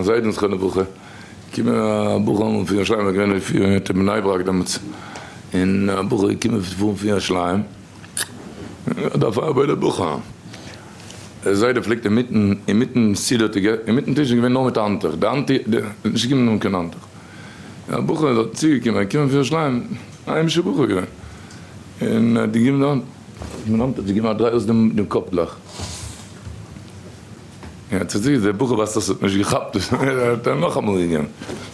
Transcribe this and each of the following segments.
זיין זיידן זכרונו לברכה, געקומען א בחור אמאל פון ירושלים, ער איז געווען אויף אין בני ברק דעמאלטס, און א בחור איז געקומען פון פון ירושלים, דארף א וואוילער בחור, דער זיידע פלעגט אינמיטן אינמיטן סעודה האט ער אינמיטן טיש איז געווען נאר מיט א האנטוך, די האנט נישט געקומען אן קיין האנטוך, א בחור איז דארט צוגעקומען, ער איז געקומען פון ירושלים, א היימישער בחור געווען, און ער האט געגעבן די האנט, מיטן האנט האט ער געגעבן א דריי אויס דעם קאפ גלייך. און האט זיך דער בחור ווייזט אויס האט נישט געכאפט דאס האט ער נאכאמאל געגעבן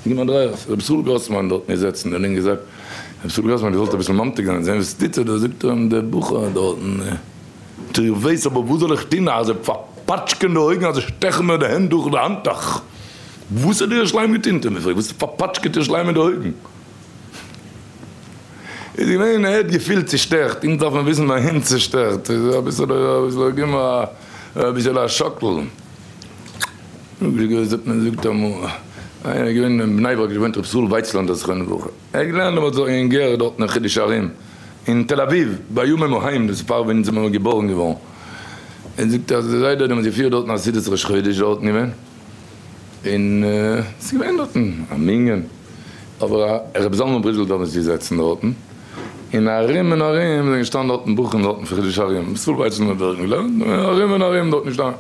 געגעבן א דריי אויס רבי ישראל גראסמאן דארטן געזעצן און אים געזאגט רבי ישראל גראסמאן געוואלט אביסל ממתיק זיין זען וואס טוט זיך דא זאגט ער אים דער בחור דארטן זאגט ער איך ווייס אבער וואס זאל איך טון אז זיי פארפאטשקען די אויגן אז זיי שטעכן מיר די הענט דורך די האנטוך וואס האט דיר ירושלים געטון האט ער אים געפרעגט וואס פארפאטשקעט ירושלים אין די אויגן. איז געווען ער האט געפילט צושטעכט, אונז דארף מען וויסן וואהין צושטעכט, איז אביסעלע אביסעלע גיב מיר אביסעלע א שאקל, זאגט מען זאגט אמאל איינער איז געווען אין בני ברק געוואוינט ר' ישראל ווייצלאנדער זכרונו לברכה, ער האט געלערנט דעמאלטס אין גער דארטן אין חידושי הרי"ם אין תל אביב בימים ההם דאס איז פאר ווען אונז זעמיר געבארן געווארן, ער זאגט אז די זיידע האט דעמאלטס געפירט דארטן א סעודת ראש חודש דארטן געווען. און ס'איז געווען דארטן א מנין, אבער רבי זלמן בריזל דארף נישט געזעצן דארטן, און ארום און ארום זענען געשטאנען דארטן בחורים דארטן פון חידושי הרי"ם, ישראל ווייצמאן האט דארטן געלערנט, ארום און ארום דארטן געשטאנען,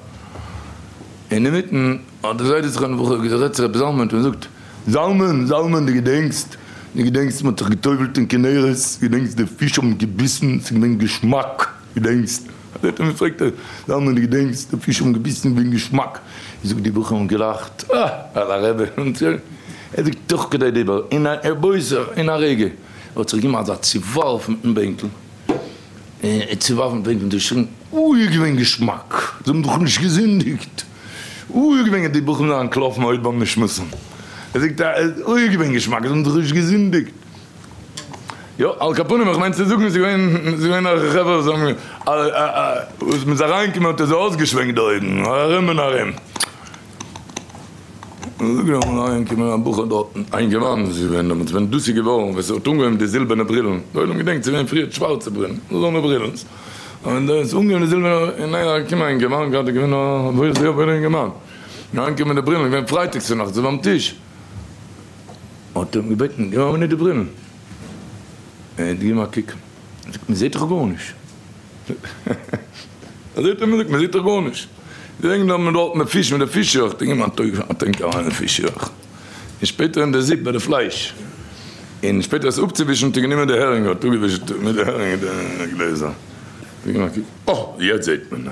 און אינמיטן האט דער זיידע זכרונו לברכה גערעדט צו רבי זלמן און געזאגט, זלמן, זלמן דו געדענקסט, דו געדענקסט מ'האט זיך גע'טובל'ט אין כנרת, געדענקסט די פיש האבן געביסן, ס'איז געווען געשמאק, געדענקסט? אזוי האט ער מיר געפרעגט, זלמן דו געדענקסט די פיש האבן געביסן געווען געשמאק? זאגט די בחורים האבן געלאכט, אה, אזא רבי, ער זאגט תוך כדי דיבור, אין א בוסר, אין א רגע, ער האט זיך געגעבן אזא צוווארף מיטן בענקל, און צוווארפן מיטן בענקל און געשריגן, אוי איז געווען געשמאק, זיי האבן דאך נישט געזינדיגט, אוי איז געווען, די בחורים זענען אנטלאפן אויב ביים נשמת'ן, ער זאגט אוי איז געווען געשמאק, זיי האבן דאך נישט געזינדיגט. יא, על כל פנים, איך מיין צו זאגן, ס'איז געווען, ס'איז געווען אזעלכע חברה וואס האבן, וואס מ'איז אריינגעקומען האט ער זיי אויסגעשווענקט די אויגן, ארום און ארום. זאג נאר, אמאל אריינגעקומען א בחור דארטן, א אינגערמאן איז געווען דעמאלטס, ווען דאס איז געווארן, ווען ס'האט אנגעהויבן די זילבערנע ברילן, די עולם געדענקט ס'איז געווען פריער שווארצע ברילן, אזאנע ברילן, און דאן איז אנגעהויבן די זילבערנע, און אריינגעקומען א אינגערמאן, גראדע געווען א וואוילער אינגערמאן, אריינגעקומען מיט די ברילן, געווען פרייטאג צונאכטס ביים טיש, האט ער אים געבעטן, גיב מיר נישט די ברילן. ער האט געגעבן א קוק, ער זאגט, מען זעט דאך גארנישט. אזוי האט ער מיר געזאגט, מען זעט דאך גארנישט. געדענק נאר מען דארט מיט פיש, מיט די פיש יאך, האט ער געגעבן א טונק אריין אין פיש יאך, און שפעטער אין די זופ ביי די פלייש, און שפעטער עס אפצוווישן האט ער גענומען די הערינג האט אפגעווישט מיט די הערינג די גלעזער. געגעבן א קוק, אה, יעצט זעט מען.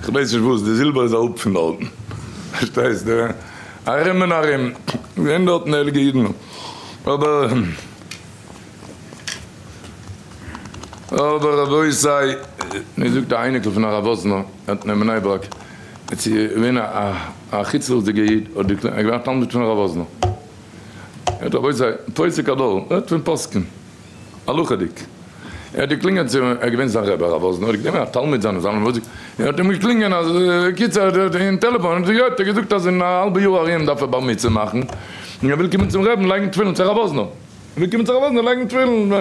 כ'ווייס נישט וואס, די זילבער איז אראפ פון דארטן, פארשטייסט, ארום און ארום, געווען דארטן הייליגע אידן, אבער, אבער רבותי, מיר זאגט א אייניקל פון הרב וואזנער, דארטן אין בני ברק, עס איז געווען א חוץ לארץ'דיגער איד, ער איז געווען א תלמיד פון הרב וואזנער, ער האט רבותי, פוסק הדור, ער רעדט פון פוסקים. הלכה'דיג. ער האט געקלינגען צו, ער איז געווען זיין רבי הרב וואזנער, ער האט געווען א תלמיד זיינער זלמן וואזנער, ער האט אים געקלינגען אז, קיצור אין טעלעפאן האט ער געזאגט אז אין א האלבע יאר ארום דארף ער בר מצוה מאכן, און ער וויל קומען צום רעבן לייגן תפילין צו הרב וואזנער, ער וויל קומען צו הרב וואזנער לייגן תפילין.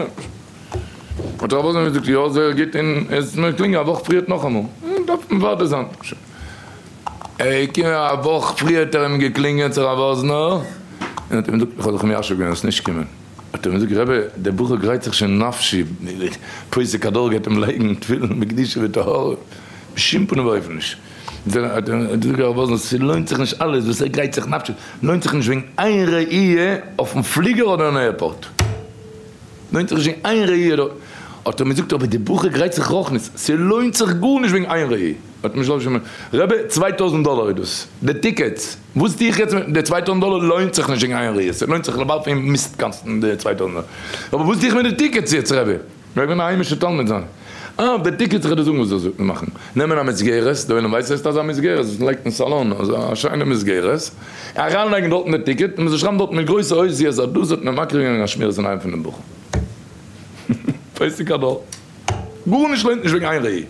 האט הרב וואזנער געזאגט יא זייער גוט, און ער איז מיר געקלינגען א וואך פריערט נאכאמאל, דארף מוודא זיין. ער איז געקומען א וואך פריערט האט ער אים געקלינגען צו הרב וואזנער, און האט אים געזאגט איך האב זיך מיישב געווען זאלסט נישט קומען. האט ער אים געזאגט, רבי, דער בחור גרייט זיך שוין נפשי, פוסק הדור גייט אים לייגן תפילין בקדושה וטהרה, בשום פנים ואופן נישט. האט ער געזאגט הרב וואזנער, ס'לוינט זיך נישט אלעס וואס ער גרייט זיך נפשי, לוינט זיך נישט וועגן איין ראי' אויפן פליגער אדער אין עירפארט, לוינט זיך נישט וועגן איין ראי' דארט. האט ער אים געזאגט, אבער דער בחור גרייט זיך רוחנית, ס'לוינט זיך גארנישט וועגן איין ראי'. האט אים שלום רבי, 2000 דאלער איז דאס, די tickets, וואס טו איך יעצט מיט די 2000 דאלער לוינט זיך נישט וועגן איין ראיה, ס'לוינט זיך לווארפן אין מיסט קאסטן די 2000 דאלער, אבער וואס טו איך מיט די tickets יעצט רבי? ווער געווען א היימישע תלמיד זיין? אה, די tickets איך וועל דיר זאגן וואס זאלסט מאכן, נעמען א מסגרת, די עולם ווייסט וואס הייסט אזא מסגרת, וואס מ'לייגט אין סאלאן, אזא שיינע מסגרת, אריינלייגן דארטן די ticket, און מ'זאל שרייבן דארטן מיט גרויסע אותיות אז דאס האט מען מקריב געווען א שמירת עיניים פונעם בחור. פוסק הדור. גארנישט לוינט נישט וועגן איין ראי'.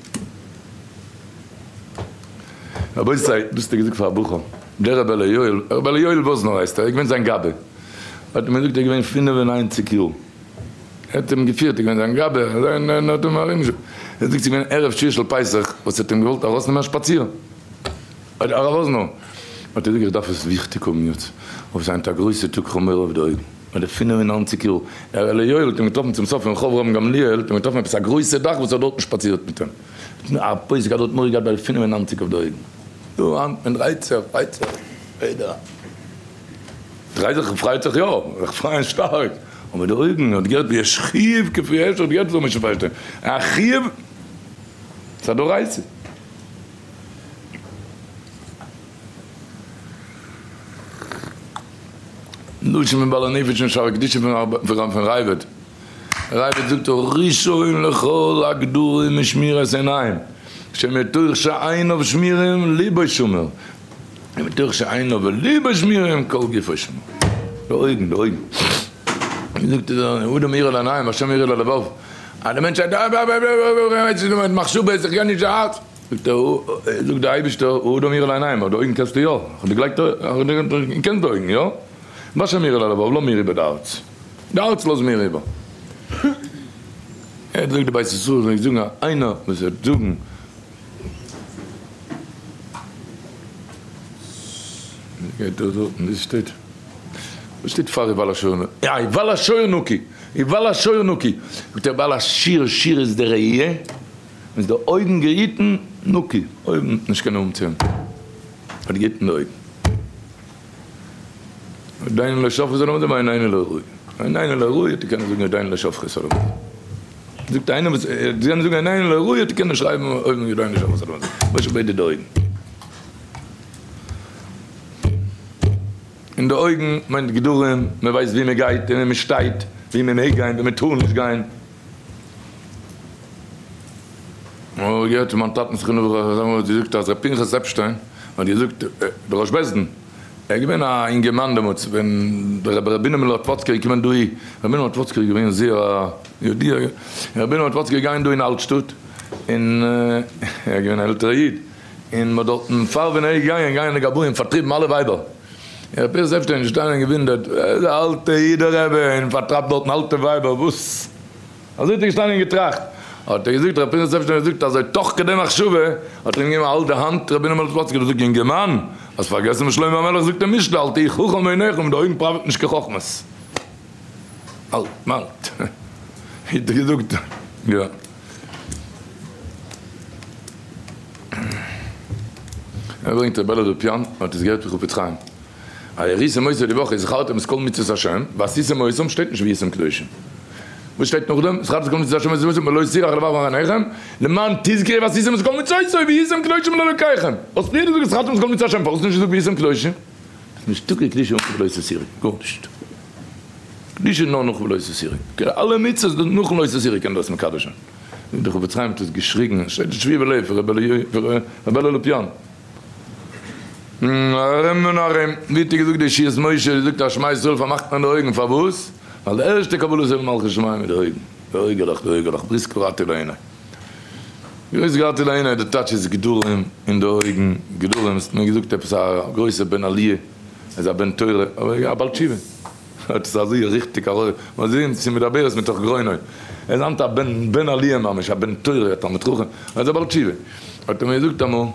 רבותי, דאס האט ער געזאגט פאר א בחור, דער רבי אלי' יואל, רבי אלי' יואל וואזנער הייסט ער, ער איז געווען זיין גבאי, האט מיר געזאגט ער איז געווען 95 יאר, ער האט אים געפירט, ער איז געווען זיין גבאי, און האט אים ארום, ער זאגט ס'איז געווען ערב שביעי של פסח וואס האט אים געוואלט ארויסנעמען א שפאציר, הרב וואזנער. האט ער געזאגט איך דארף עס וויכטיג האבן יעצט, אויב ס'היינט א גרויסע טאג כ'האב מורא אויף די אויגן, ביי די 95 יאר, ר' אלי' יואל האט אים געטראפן צום סוף אין רחוב רבן גמליאל, האט אים געטראפן עפעס א גרויסע דאך וואס האט דארטן שפאצירט מיט אים, א פוסק האט דארט מורא געהאט ביי די 95 אויף די אויגן, דא היינט מען דרייט זיך, פרייט זיך, יעדער דרייט זיך און פרייט זיך יא, זיך פרייען שטארק, אבער די אויגן האט געהערט ווי יש חיוב כפי עשר האט געהערט זאל מען שוין פארשטיין, א חיוב איז א דאורייתא. לשון פון בעל הנפש און שערי קדושה פון ראב"ד. ראב"ד זאגט הראשון לכל הגדרים משמירת עיניים, שמתוך שעיניו שמירים ליבו שומר, ומתוך שעיניו וליבו שמירים כל גופו שומר. די אויגן, די אויגן. זאגט ער, אדם יראה לעיניים והשם יראה ללבב. אז די מענטש האט מחשבות, איך גיי נישט די הארץ. זאגט ער, זאגט דער אייבערשטער, האדם יראה לעיניים, אבער די אויגן קענסטו יא, איך האב דיר געלייגט אויגן, קענסט די אויגן, יא? והשם יראה ללבב, לאז מיר איבער די הארץ, די הארץ לאז מיר איבער. ער האט געזאגט די בית ישראל פלעגט זאגן אז איינער וואס וועט זאגן, גייט דא דארטן, ווי שטייט? וואס שטייט פאר ובעל השור יא, ובעל השור נקי, ובעל השור נקי, זאגט ער בעל השיר, שיר איז די ראייה, איז די אויגן געהיטן נקי, אויבן נישט קיין אומצים, האט געהיטן די אויגן. עדיין לא שפכו סלומון זה ועינינו לא ראו. עינינו לא ראו, האט קענען זאגן עדיין לא שפכו סלומון. זאגט איינער וואס קען זאגן עינינו לא ראו, האט קענען שרייבן אויבן עדיין לא שפכו סלומון. וואס איז ביידע די אויגן? און די אויגן מיינט גדרים, מען ווייסט ווי מען גייט און ווי מען שטייט, ווי מען מעג גיין, ווי מען טאר נישט גיין. כ'האב געהערט פון מיין טאטן זכרונו לברכה אז ער האט געזאגט אז ר' פנחס עפשטיין האט געזאגט דער ראש בית דין, ער איז געווען א אינגערמאן דעמאלטס ווען דער רבי ר' בונם אטוואצקער איז געקומען דאהי, ר' בונם אטוואצקער איז געווען זייער א ידיע, ר' בונם אטוואצקער איז געגאנגען דא אין אלטשטאט און ער איז געווען א עלטערע איד, און מ'האט דארטן פאר ווען ער איז געגאנגען געגאנגען די גבאים פארטריבן אלע ווייבער, ר' פנחס עפשטיין איז געשטאנען און געוואונדערט, ווער איז דער אלטע איד דער רבי און פארטרייבט דארטן אלטע ווייבער וואס? אזוי האט ער געשטאנען און געטראכט, האט ער געזאגט, ר' פנחס עפשטיין האט געזאגט אזוי תוך כדי מחשבה, האט ער אים געגעבן א האלט די האנט, ר' בונם אטוואצקער האט געזאגט, יונגערמאן, האסט פארגעסן וואס שלמה המלך זאגט אין משלי, אל תהי חכם בעיניך, מיט די אויגן פראוועט נישט קיין חכמות. אלט, מאלט, האט ער געזאגט, יא. ער ברענגט ר' אלי' לופיאן, האט עס געהערט פון חפץ חיים. וראיתם אותו די וואך איז זכרתם את כל מצוות השם ועשיתם אותם שטייט נישט והייתם קדושים. וואס שטייט נאכדעם? זכרתם את כל מצוות השם ועשיתם אותם ולא תתורו אחרי לבבכם ואחרי עיניכם למען תזכרו ועשיתם את כל מצותי והייתם קדושים לאלוקיכם. האסט פריער געזאגט זכרתם את כל מצוות השם פארוואס נישט געזאגט והייתם קדושים? נישטא קיין קדושה אן ולא תתורו, גארנישט. קדושה נאר נאך ולא תתורו. אלע מצוות נאכן לא תתורו קען דאס מקדש זיין. דער חפץ חיים האט עס געשריגן, שטייט אין שביעי בלב פון ר' אלי' לופיאן. ארום און ארום, ווי האט ער געזאגט די ישועות משה, זאגט אז שמע ישראל פארמאכט מען די אויגן, פארוואס? ווייל די ערשטע קבלת עול מלכות שמים איז די אויגן, די אויגעלעך, די אויגעלעך, ברית קראתי לעיני, ברית קראתי לעיני, די טייטש איז גדרים אין די אויגן, גדרים, עס האט מיר געזאגט עפעס א גרויסע בן עליה, ער איז א בן תורה, אבער א בעל תשובה, האט עס אזוי ריכטיג ארויס, מ'האט געזען צו מדברת מתוך גרונו, ער איז היינט א בן עליה ממש, א בן תורה, א תלמיד חכם, ער איז א בעל תשובה, האט ער מיר געזאגט אמאל,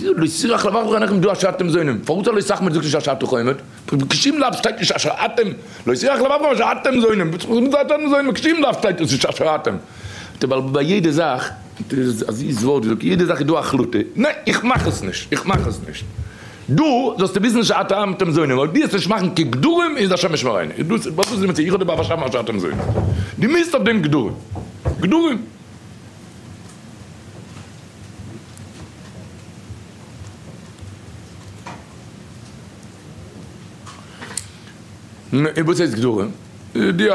לא תתורו אחרי לבבכם ואחרי עיניכם דא אשר אתם זונים, פארוואס לא תחמוד זאגט נישט אשר אתה חומד? קיין שום לאו שטייט נישט אשר אתם, לא תתורו אחרי לבבכם אשר אתם זונים, וואס אתם זונים, קיין שום לאו שטייט עס נישט אשר אתם, ווייל ביי יעדע זאך, א זיס ווארט געזאגט, יעדע זאך איז דא א החלטה, ניין איך מאך עס נישט, איך מאך עס נישט, דא זאלסטו וויסן אשר אתם זונים, אויב דו וועסט נישט מאכן קיין גדרים איז השם ישמרינו, דאס איז די מציאות, איך האב דיר באשאפן אשר אתם זונים, דו מוזט אויף דעם גדרים, גדרים. און וואס הייסט גדרים? די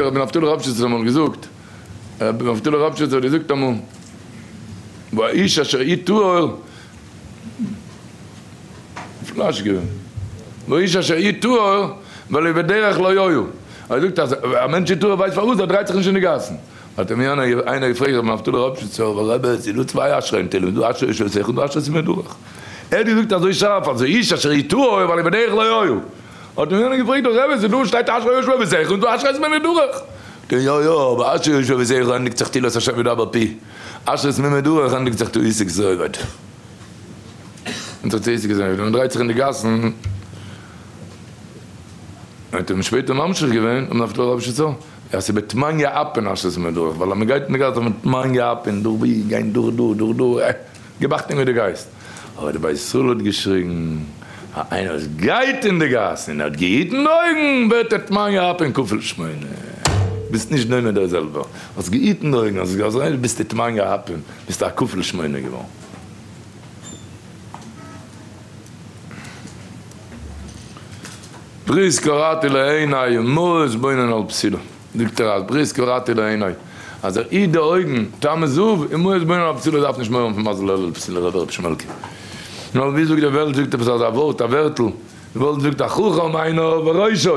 רבי נפתלי ראפשיצער האט אמאל געזאגט, רבי נפתלי ראפשיצער האט געזאגט אמאל, והאיש אשר הוא טהור, פלאש געווען, והאיש אשר הוא טהור, ולא בדרך לא היו, ער זאגט אז א מענטש איז טהור ווייסט פארוואס ער דרייט זיך נישט אין די גאסן. האט אים איינער געפרעגט רבי נפתלי ראפשיצער, אבער רבי עס איז דא צוויי אשרי אין תהלים, דא אשרי ישועתך און דא אשרי תמימי דרך. ער האט געזאגט אזוי שארף אז האיש אשר יטהר ווייל בדרך לא היו. האט אים יענער געפרעגט דאך רבי עס איז דא שטייט אשרי יושבי ביתך און דא אשרי תמימי דרך. זאגט ער יא יא אבער אשרי יושבי ביתך ענדיגט זיך תהילת השם ידבר פי, אשרי תמימי דרך ענדיגט זיך טעותיך זו עובד. אונז האט עסק געזען ווי מען דרייט זיך אין די גאסן, האט ער אים שפעטער ממשיך געווען, און אויף דער ראפשיצער, אז ס'איז בתמניא אפין אשת מען דורך, ווייל אז מען גייט אין די גאס דארף מען תמניא אפין, דורך ווי גיין דורך דא דורך דא, אה, גיב אכטונג ווי דו גייסט. אבער דער בית ישראל האט געשריגן, אז איינער וואס גייט אין די גאס און ער האט געהיטן די אויגן, ווערט ער תמניא אפין כפול שמונה. ביסט נישט דומה דער זעלבער, האסט געהיטן די אויגן, האסט געזען, ביסטו תמניא אפין, ביסטו א כפול שמונה געווארן. ברית קראתי לעיני ומאוס בונן על פסילה, זאגט ער אז ברית קראתי לעיני אז ער היט די אויגן תמוז אב און מעות בונן על פסילה דארף נישט מורא האבן פון מזל אלול פסילה רבי ר' שמעלקע נאר ווי זאגט די וועלט זאגט עפעס אזא ווארט א ווערטל די וועלט זאגט החכם עיניו בראשו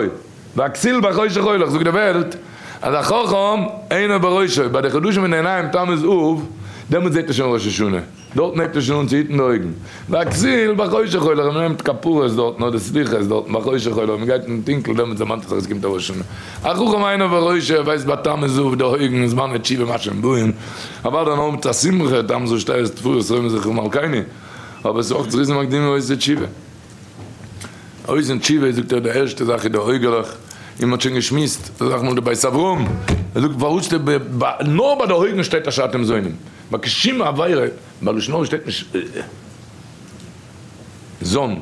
והכסיל בחושך הולך זאגט די וועלט אז א חכם עיניו בראשו ביי די חדשים פון די עיניים תמוז אב דעמאלטס זעט ער שוין ראש השנה. דארטן הייבט ער שוין אן צו היטן די אויגן. והכסיל בחושך הולך, מען נעמט כפרות דארטן אדער סליחות דארטן בחושך הולך, מען גייט אין טונקל דעמאלטס דערמאנט ער זיך עס קומט א ראש השנה. החכם עיניו בראשו, ער ווייסט ביי תמוז אב די אויגן, זמני תשובה מה שהם באים, אוודאי נאר מיט א שמחה, תמוז אב שטייערס תפארת רוממות זכרו מלכינו, אבער עס איז אויך זריזין מקדימין עושי תשובה. עושין תשובה זאגט ער די ערשטע זאך איז די אויגעלעך, און מען האט שוין געשמועסט אסאך מאל די בית אברהם, ער זאגט פארוואס שטייט נאר ביי די אויגן שטייט אשר אתם זונים. ביי קיין שום עבירה, ביי לשון הרע שטייט נישט זון,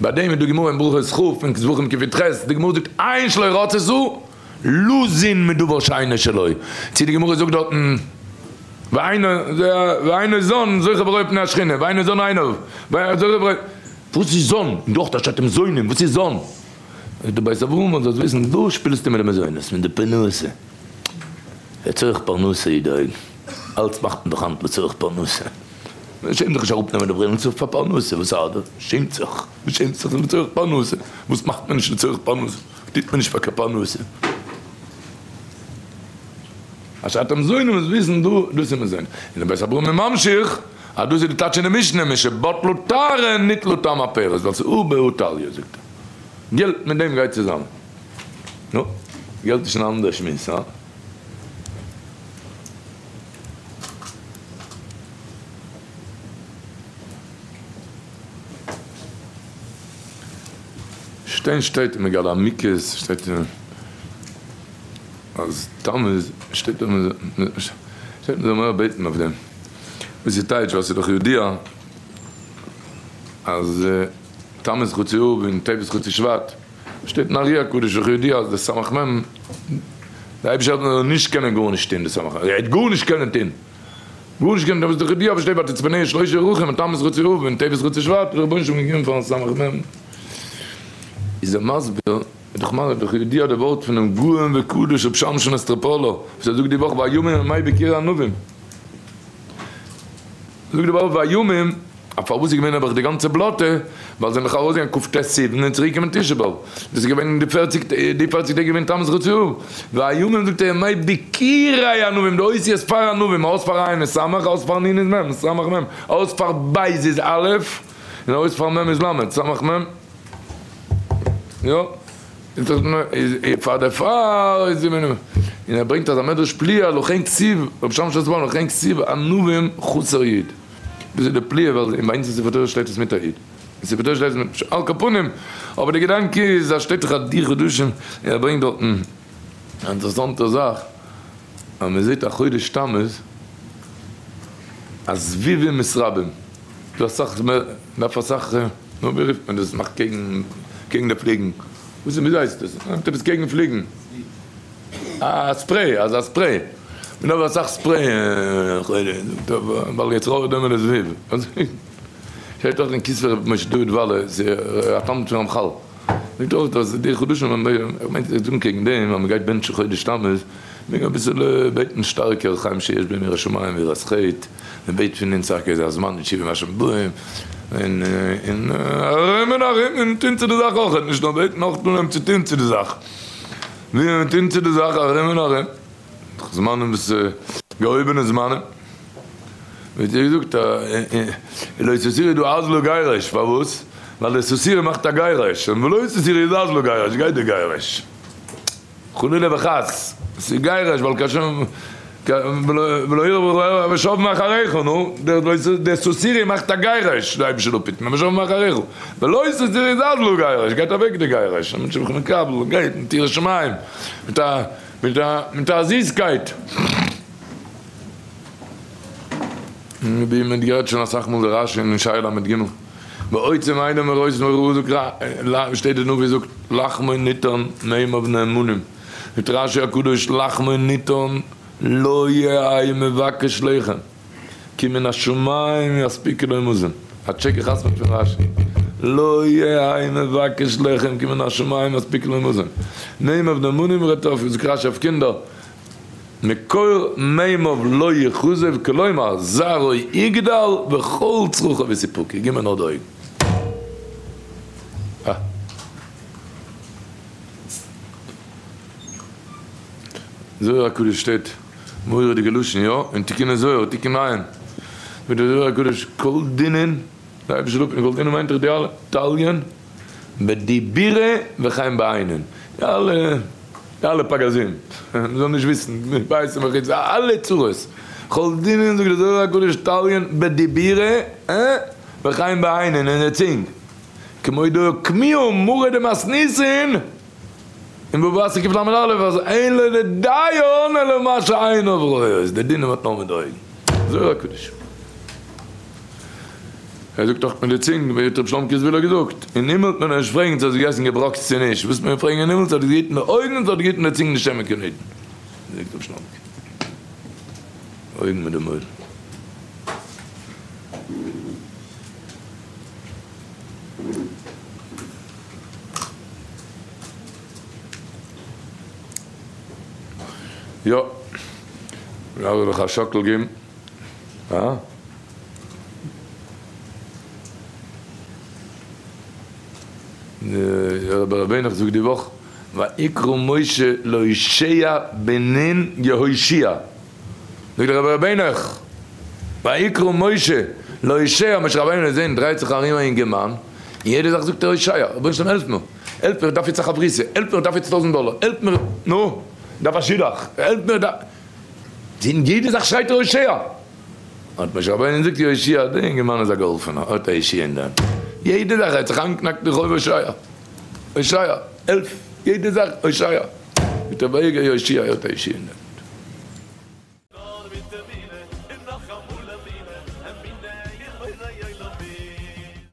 ביי דעם איז דא גמרא אין ברכות כ' און זבחים קי"ח, די גמרא זאגט עין שלא רצתה לזון מדבר שאינו שלו, צו די גמרא זאגט דארטן ואינו זן זוכה ורואה פני השכינה, ואינו זן עיניו, זוכה ורואה, וואס איז זן? דאך דא שטייט מזונים, וואס איז זן? זאגט די בית אברהם זאלסט וויסן דא שפילסטו מיט די מזונות, מיט די פרנסה, לצורך פרנסה איז די אויגן. אלץ מאכט מען דאך היינט לצורך פרנסה. מען שעמט זיך נישט אראפנעמען די ברילן צו פאר פרנסה, וואס ארט דיר? שעמט זיך, מען שעמט זיך לצורך פרנסה, וואס מאכט מען נישט לצורך פרנסה? טוט מען נישט פאר קיין פרנסה. אשר אתם זונים מוז וויסן דא, דאס איז מזונות. און דער בית אברהם איז ממשיך אז דאס איז די טייטש אין די משנה, משבטלו טהרה ניטלו טעם הפירות, ווייל ס'איז הא בהא תליא זאגט ער. געלט מיט דעם גייט צוזאמען. נו, געלט איז שוין א אנדערע שמועס, הא? שטיין שטייט אין מגלה עמוקות שטייט אז תמוז שטייט אז שטייט מ'זאל מער בעטן אויף דעם וואס איז טייטש ווייל ס'איז דאך ידוע אז תמוז חצי אב און טבת חצי שבט שטייט אין ארי הקדוש דאך ידוע אז די סמך מם די אייבישטער האט נאר נישט קענען גארנישט טוהן די סמך מם ער העט גארנישט קענען טוהן גארנישט קענען טוהן דאך ידוע וואס שטייט ותצפנהו שלשה ירחים און תמוז חצי אב און טבת חצי שבט האט דער רבונו של עולם געגעבן פארן סמך מם איז ער מסביר איז דאך מראה דאך ידוע די ווארט פונעם גאון וקדוש רבי שמשון אסטראפאלא וואס ער זאגט די וואך והימים ימי ביכורי ענבים זאגט די וואך והימים א פארוואס איז געווען נעבעך די גאנצע בלאטע, ווייל זיי זענען דאך ארויסגעגאנגען כ"ט סיוון און צוריק געקומען תשעה באב, דאס איז געווען אין די פערציג די פערציג טעג געווען תמוז חצי אב, והימים זאגט ער ימי ביכורי ענבים, די אותיות פאר ענבים, א אות פאר עין איז סמך, א אות פאר נון איז מ', סמך מ', א אות פאר בית איז א', און א אות פאר מ' איז ל', סמך מ', יא. פאר דערפאר איז די און ער ברענגט אז א מדרש פליאה לכן כתיב רבי שמשון אסטראפאלער לכן כתיב ענבים חסר יוד דאס איז די פליאה ווייל אין ביי אונז אין ספר תורה שטייט עס מיט א יוד אין ספר תורה שטייט עס מיט על כל פנים אבער די געדאנק איז אז שטייט דאך אז די חדשים און ער ברענגט דארטן א אינטערעסאנטע זאך אז מען זעט א חודש תמוז אז זבובים מתרבים דא אסאך מער דארף אסאך נו ווי רופט מען דאס מאכט קעגן קעגן די פליגן וואס איז וויאזוי הייסט דאס נעמט עפעס קעגן פליגן א spray אזא spray מען דארף אסאך spray ווייל יצר הרע דומה לזבוב שטייט אויך אין כתבי רבי משה דוד וואלער א תלמיד פון רמחל זאגט אויך אז די חדשים איך מיין זיי זאגן קעגן דעם אז מען גייט בענטשן חודש תמוז מעג מען אביסעלע בעטן שטארקער חיים שיש בהם יראת שמים ויראת חטא, מען בעט פון אונז טאקע איז א זמן לתשובה מה שבאים, און און ארום און ארום און טון צו די זאך אויך, נישט נאר בעטן אויך אנהייבן צו טון צו די זאך, ווי מען טון צו די זאך ארום און ארום, זמנים וואס געהויבענע זמנים, ווי האט איר געזאגט לא תתורו דא אזלא גרש, פארוואס? ווייל די תתורו מאכט א גרש, און ולא תתורו איז אזלא גרש, גייט די גרש. חלילה וחס, ס'איז גרש ווייל קיין שום. ולא יראה ושב מאחריך, נו, דער תותירי מאכט א גערויש, די אייבישטער זאל אפהיטן, ושב מאחריך, ולא תותירי איז אז לא גערויש, גייט אוועק די גערויש, א מענטש איז מקבל, גייט מיט יראת שמים, מיט א, מיט א, מיט א זיסקייט. ווי מען האט געהערט שוין אסאך מאל די רשי אין ישעיה ל"ג, בעוצם עיניו מראות נורא זאגט ר שטייט די נביא זאגט לחמו ניתן מימיו נאמנים, זאגט רשי הקדוש לחמו ניתן לא יהא מבקש לחם כי מן השמים יספיקו לו מזון, א טשעק גע'חתמ'עט פון רשי, לא יהא מבקש לחם כי מן השמים יספיקו לו מזון, מימיו נאמנים רעדט אויף זאגט רשי אויף קינדער. מקור מימיו לא יכוזב כלומר זרעו יגדל וכל צרכו וסיפוקו, גיב מיר נאר די אויגן. אה. זוהר הקדוש שטייט מורא'דיגע לשון, יא? אין תיקוני זוהר, תיקון ע', זאגט דער זוהר הקדוש כל דינין, די אייבערשטער זאגט כל דינין מיינט דאך די אלע תליין בדיבורא וכן בעינין, די אלע די אלע פגזים, מען זאל נישט וויסן, מבית ומחוץ, אלע צרות, כל דינין זאגט דער זוהר הקדוש תליין בדיבורא וכן בעינין אין די צינג, כמו דאוקמיהו מרא דמתניתין אין בבא בתרא קל"א אז אין לו לדיין אלא מה שעיניו רואות, די דינים האט נאר מיט די אויגן, זוהר הקדוש. ער זאגט דאך מיט די צונג, ווי האט רבי שלומקע זוויהלער געזאגט, אין הימל וועט מען נישט פרעגן צו האסט געגעסן געבראקטס צו נישט, וואס מען פרעגן אין הימל צו האט געהיטן די אויגן צו האט געהיטן די צונג נישט שעמען קיין אידן, זאגט רבי שלומקע, אויגן מיט די מויל. יא, מ'דארף זיך א שאקל געבן, הא? דער רבי ר' זאגט די וואך, ויקרא משה להושע בן נון יהושע, זאגט דער רבי ר' בינך, ויקרא משה להושע, משה רבינו זעהן דרייט זיך ארום א אינגערמאן, און יעדע זאך זאגט ער הושע, רבונו של עולם העלף מיר, העלף מיר איך דארף יעצט א חברותא, העלף מיר איך דארף יעצט טויזענט דאלער, העלף מיר, נו, איך דארף א שידוך, העלף מיר, אין יעדע זאך שרייט ער הושע. האט משה רבינו געזאגט יהושע דער אינגערמאן איז א געהאלפענער האט א ישועה אין די הענט, יעדע זאך ער האט זיך איינגעקנאקט די חוב הושע, הושע, העלף, יעדע זאך הושע, מיט א בייגער יהושע האט א ישועה אין די הענט.